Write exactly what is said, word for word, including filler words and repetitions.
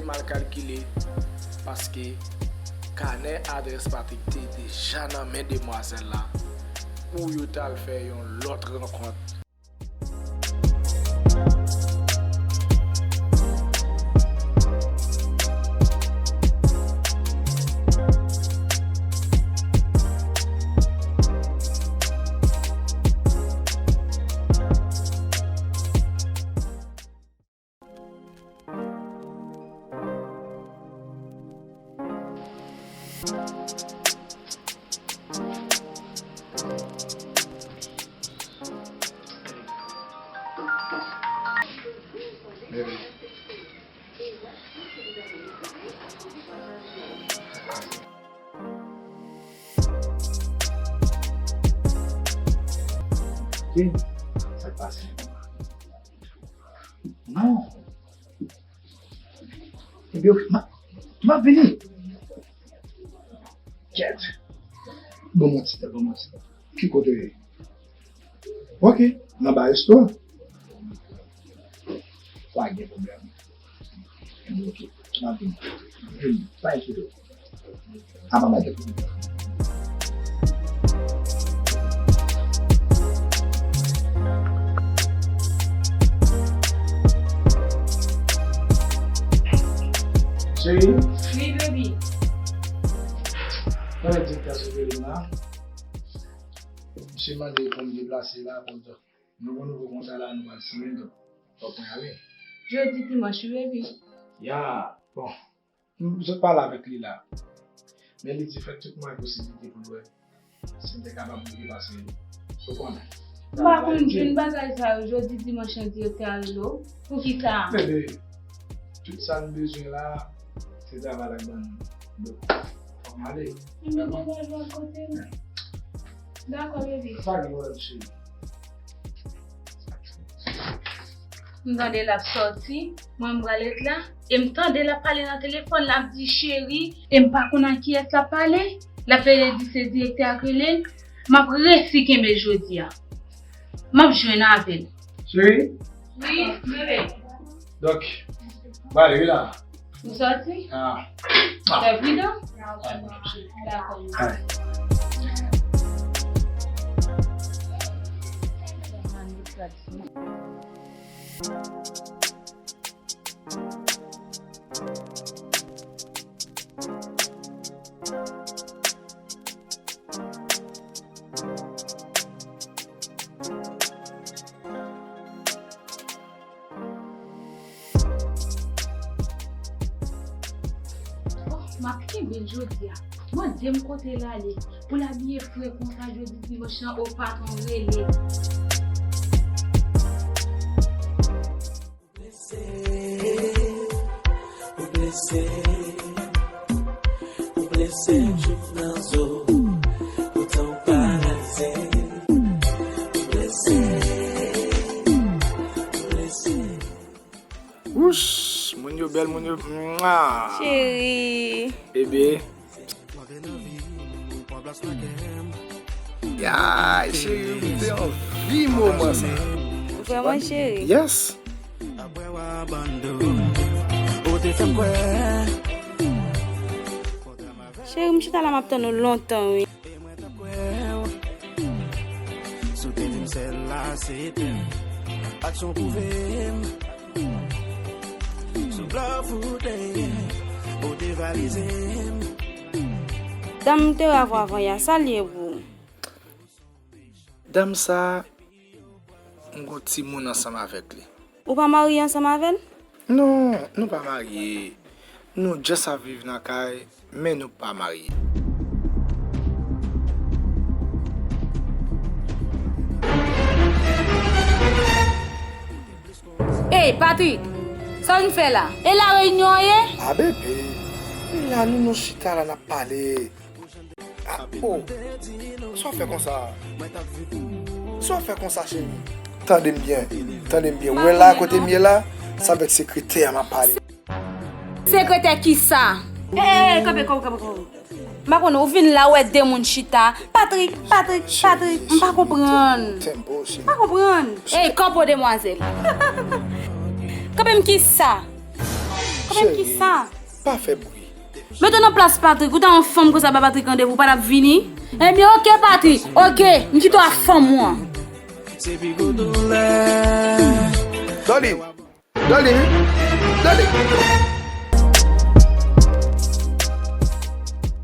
Mal kalkile, paske kanè adrès Patrick te deja nan men demwazèl la pou yo t al fè yon lòt rankont. Sa k pase? Non. Ebyen, ok, m ap, m ap vini. Kèt. Ban m yon ti tan, ban m yon ti tan. Ki kote w ye? Ok, nan ba resto a. Pa gen pwoblèm. Ebyen, ok, m ap vini. M ap vini. Pa enkyete w. Apa pa gen pwoblèm. Cheri? Wi, baby. Mwen wè direktè sou tele m la. Misye mande pou m deplase la, pou m di, nou gon nouvo kontra la, nou pral siyen, donk, fòk mwen ale. Jodi dimanch, wi, baby. Ya, bon. M sot pale avèk li la. Men li di fè tout mwayen posiblite pou l wè si m te kapab rive pase li. Ou konnen. M pa konn jwenn bagay sa yo jodi dimanch lan direktè a rele w. Poukisa? Bebe, tout sa n bezwen la, se travay la k ban nou. Donk, fòk m ale. Dakò? Dakò, bebe. Pa gen pwoblèm, cheri. M tande l ap sòti, mwen m pral ret la, e m tande l ap pale nan telefòn, l ap di cheri, e m pa konn ak kiyès l ap pale, l ap rele di se direktè a k rele l, m ap resi kenbe l jodi a. M ap jwenn avè l. Cheri? Wi, bebe. Donk, m ale wi la. Ou sòti? Ah. Fè pridan. Dakò. Oh, m ap kenbe l jodi a. Mande m kote l ale. Pou l abiye fre konsa jodi dimanch lan, o patwon rele. Blese, ou blese, ou blese m jouk nan zo. Poutan w paralize. Ou blese, ou blese. Wouch, moun yo bèl, moun yo, mwa. Cheri. Bebe. Ya, cheri, m te anvi moman sa. Vrèman, cheri? Yes. Cheri, m chita la, m ap tann ou lontan, wi. Si w te di m sèl la se tè, aksyon pwouve m. Sou love ou te ye, ou te valize m. Dam m te wè avè w avan yè a, sa l ye pou ou? Dam sa, m gon timoun ansanm avèk li. Ou pa marye ansanm avè l? Non, nou pa marye. Nou just ap viv nan kay, men nou pa marye. Ey, Patrick! Sa w vin fè la? E La Reyinyon an ye? A, bebe, la nou, nou chita la, n ap pale. A, oh, sa w fè konsa? Sa w fè konsa, cheri? Tande m byen, tande m byen. Ou wè la, kote m ye la, sa avèk sekretè a m ap pale. Sekretè kisa? Ey, ey, ey, kanpe, kanpe, kanpe, kanpe. M pa konnen, ou vin la, ou wè de moun chita. Patrick, Patrick, Patrick, m pa konprann. M pa konprann. Ey, kanpe, demwazèl. Kanpe m kisa? Kanmenm ki sa? Pa fè bri. Mete nan plas Patrick, ou ta yon fanm konsa ba Patrick randevou, pa t ap vini? Ebyen, oke Patrick, oke, m kite w ak fanm ou an. Darline, Darline, Darline.